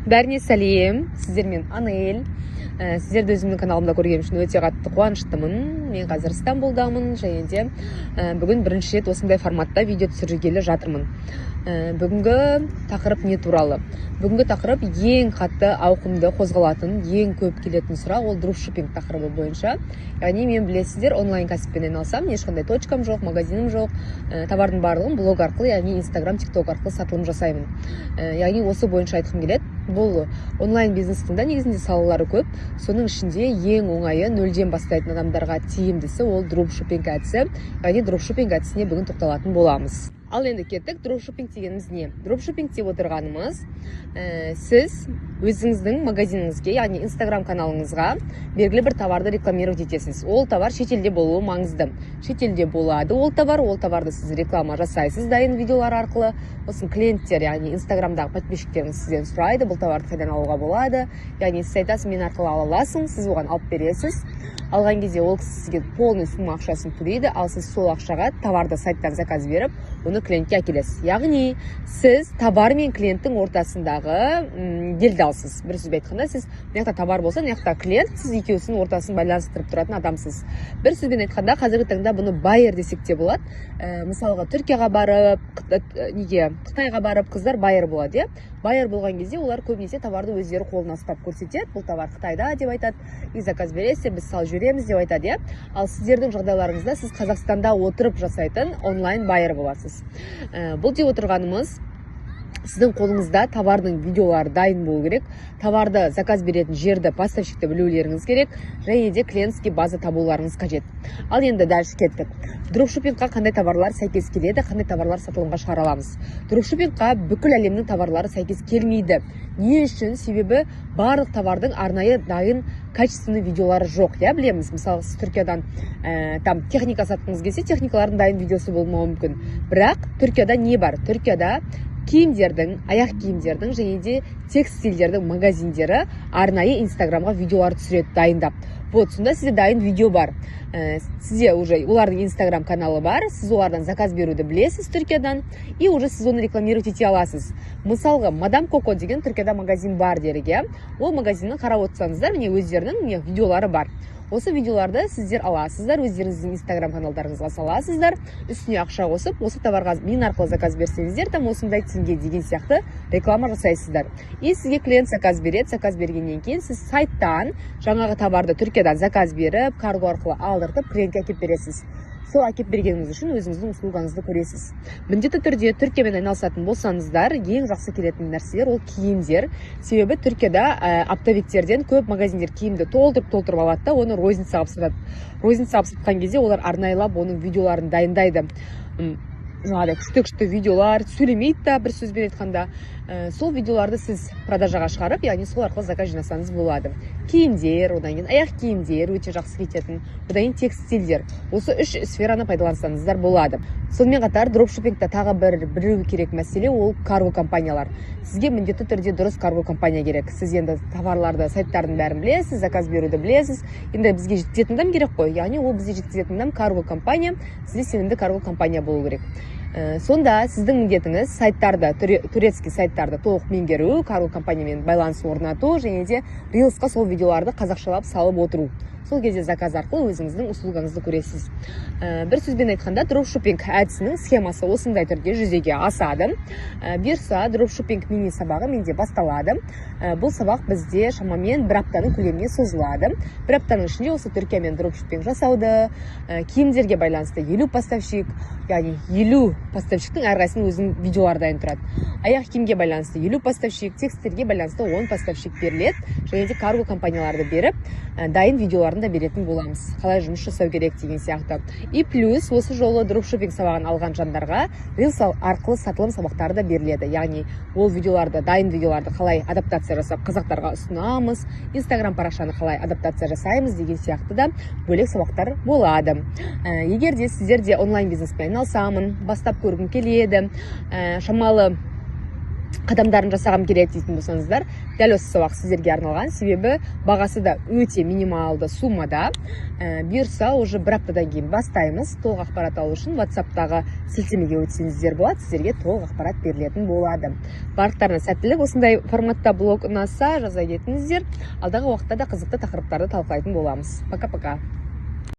Бәріне сәлем! Сіздермен Анель. Сіздерді өзімнің каналымда көргенім үшін өте қатты қуаныштымын. Мен қазір Стамбулдамын және де бүгін бірінші рет осындай форматта видео түсіргелі жатырмын. Бүгінгі тақырып не туралы? Бүгінгі тақырып ең қатты ауқымды қозғалатын, ең көп келетін сұрақ, ол дропшиппинг тақырыбы бойынша. Яғни мен, білесіздер, онлайн кәсіппен айналысамын, ешқандай точкам жоқ, магазинім жоқ, товардың барлығын блог арқылы, яғни Инстаграм, Тикток арқылы сатылым жасаймын. Яғни осы бойынша айтқым келеді. Бұл онлайн бизнестің да негізінде салалары көп, соның ішінде ең оңайы, нөлден бастайтын адамдарға тиімдісі ол дропшиппинг әдісі. Яғни дропшиппинг әдісіне бүгін тоқталатын боламыз. Ал енді кеттік. Дропшиппинг дегеніміз не? Дропшиппинг деп отырғанымыз, сіз өзіңіздің магазиніңізге, яғни Инстаграм каналыңызға белгілі бір товарды рекламировать етесіз. Ол товар шетелде болуы маңызды, шетелде болады ол товар. Ол товарды сіз реклама жасайсыз дайын видеолар арқылы. Сосын клиенттер, яғни Инстаграмдағы подписчиктеріңіз сізден сұрайды: «Бұл товарды қайдан алуға болады?» Яғни сіз айтасыз: «Мен арқылы ала аласың». Сіз оған алып бересіз. Алған кезде ол кісі сізге полный сумма ақшасын төлейді, ал сіз сол ақшаға товарды сайттан заказ беріп, оны клиентке әкелесіз. Яғни сіз товар мен клиенттің ортасындағы делдалсыз. Бір сөзбен айтқанда, сіз мына жақта товар болса, мына жақта клиент, сіз екеуісінің ортасын байланыстырып тұратын адамсыз. Бір сөзбен айтқанда, қазіргі таңда бұны байер десек те болады. Мысалға, Түркияға барып, неге, Қытайға барып қыздар байер болады, иә. Байер болған кезде олар көбінесе товарды өздері қолына ұстап көрсетеді. «Бұл товар Қытайда», – деп айтады, и «заказ бересіздер, біз салып жібереміз», – деп айтады, иә. Ал сіздердің жағдайларыңызда сіз Қазақстанда отырып жасайтын онлайн байер боласыз. Бұл деп отырғанымыз, сіздің қолыңызда товардың видеолары дайын болу керек, товарды заказ беретін жерді, поставщикті білулеріңіз керек және де клиентский база табуларыңыз қажет. Ал енді дальше кеттік. Дропшиппингқа қандай товарлар сәйкес келеді, қандай товарлар сатылымға шығара аламыз? Дропшиппингқа бүкіл әлемнің товарлары сәйкес келмейді. Не үшін? Себебі барлық товардың арнайы дайын качественный видеолары жоқ, иә, білеміз. Мысалы, сіз Түркиядан там техника сатқыңыз келсе, техникалардың дайын видеосы болмауы мүмкін. Бірақ Түркияда не бар? Түркияда киімдердің, аяқ киімдердің және де текстильдердің магазиндері арнайы Инстаграмға видеолар түсіреді дайындап. Вот сонда сізде дайын видео бар, сізде уже олардың Инстаграм каналы бар, сіз олардан заказ беруді білесіз Түркиядан, и уже сіз оны рекламировать ете аласыз. Мысалға, Мадам Коко деген Түркияда магазин бар делік, иә. Ол магазиннің, қарап отырсаңыздар, міне, өздерінің, міне, видеолары бар. Осы видеоларды сіздер аласыздар, өздеріңіздің Инстаграм каналдарыңызға саласыздар, үстіне ақша қосып, «осы товарға мен арқылы заказ берсеңіздер, там осындай теңге» деген сияқты реклама жасайсыздар. И сізге клиент заказ береді. Заказ бергеннен кейін сіз сайттан жаңағы товарды Түркиядан заказ беріп, карго арқылы алдыртып, клиентке әкеліп бересіз. Сол әкеліп бергеніңіз үшін өзіңіздің услугаңызды көресіз. Міндетті түрде Түркиямен айналысатын болсаңыздар, ең жақсы келетін нәрселер ол киімдер. Себебі Түркияда оптовиктерден көп магазиндер киімді толтырып толтырып алады да, оны розница қылып сатады. Розница қылып сатқан кезде олар арнайылап оның видеоларын дайындайды. Жаңағыдай күшті күшті видеолар, сөйлемейді да, бір сөзбен айтқанда. Сол видеоларды сіз продажаға шығарып, яғни сол арқылы заказ жинасаңыз болады. Киімдер, одан кейін аяқ киімдер өте жақсы кететін, одан кейін текстильдер. Осы үш сфераны пайдалансаңыздар болады. Сонымен қатар дропшиппингта тағы бір білу керек мәселе ол карго компаниялар. Сізге міндетті түрде дұрыс карго компания керек. Сіз енді товарларды, сайттардың бәрін білесіз, заказ беруді білесіз, енді бізге жеткізетін адам керек қой. Яғни ол бізге жеткізетін адам карго компания. Сізде сенімді карго компания болу керек. Сонда сіздің міндетіңіз сайттарды, турецкий сайттарды толық меңгеру, карго компаниямен байланыс орнату және де рилсқа сол видеоларды қазақшалап салып отыру. Сол кезде заказ арқылы өзіңіздің услугаңызды көресіз. Бір сөзбен айтқанда, дропшиппинг әдісінің схемасы осындай түрде жүзеге асады. Бұйырса, дропшиппинг мини сабағы менде басталады. Бұл сабақ бізде шамамен бір аптаның көлеміне созылады. Бір аптаның ішінде осы Түркиямен дропшиппинг жасауды, киімдерге байланысты 50 поставщик, яғни 50 поставщиктің әрқайсысының өзінің видеолары дайын тұрады, аяқ киімге байланысты 50 поставщик, текстильге байланысты 10 поставщик беріледі және де карго компанияларды беріп, дайын видеоларын да беретін боламыз, қалай жұмыс жасау керек деген сияқты. И плюс осы жолы дропшиппинг сабағын алған жандарға рилс арқылы сатылым сабақтары да беріледі. Яғни ол видеоларды, дайын видеоларды қалай адаптация жасап, қазақтарға ұсынамыз, Инстаграм парақшаны қалай адаптация жасаймыз деген сияқты да бөлек сабақтар болады. Егер де сіздер де онлайн бизнеспен айналысамын, бастап көргім келеді, шамалы Қадамдарын жасағым келеді дейтін болсаңыздар, дәл осы сабақ сіздерге арналған, себебі бағасы да өте минималды суммада. Бұйырса, уже бір аптадан кейін бастаймыз. Толық ақпарат алу үшін WhatsAppтағы сілтемеге өтсеңіздер болады, сіздерге толық ақпарат берілетін болады. Барлықтарына сәттілік! Осындай форматта блог ұнаса, жаза кетіңіздер. Алдағы уақытта да қызықты тақырыптарды талқылайтын боламыз. Пока, пока!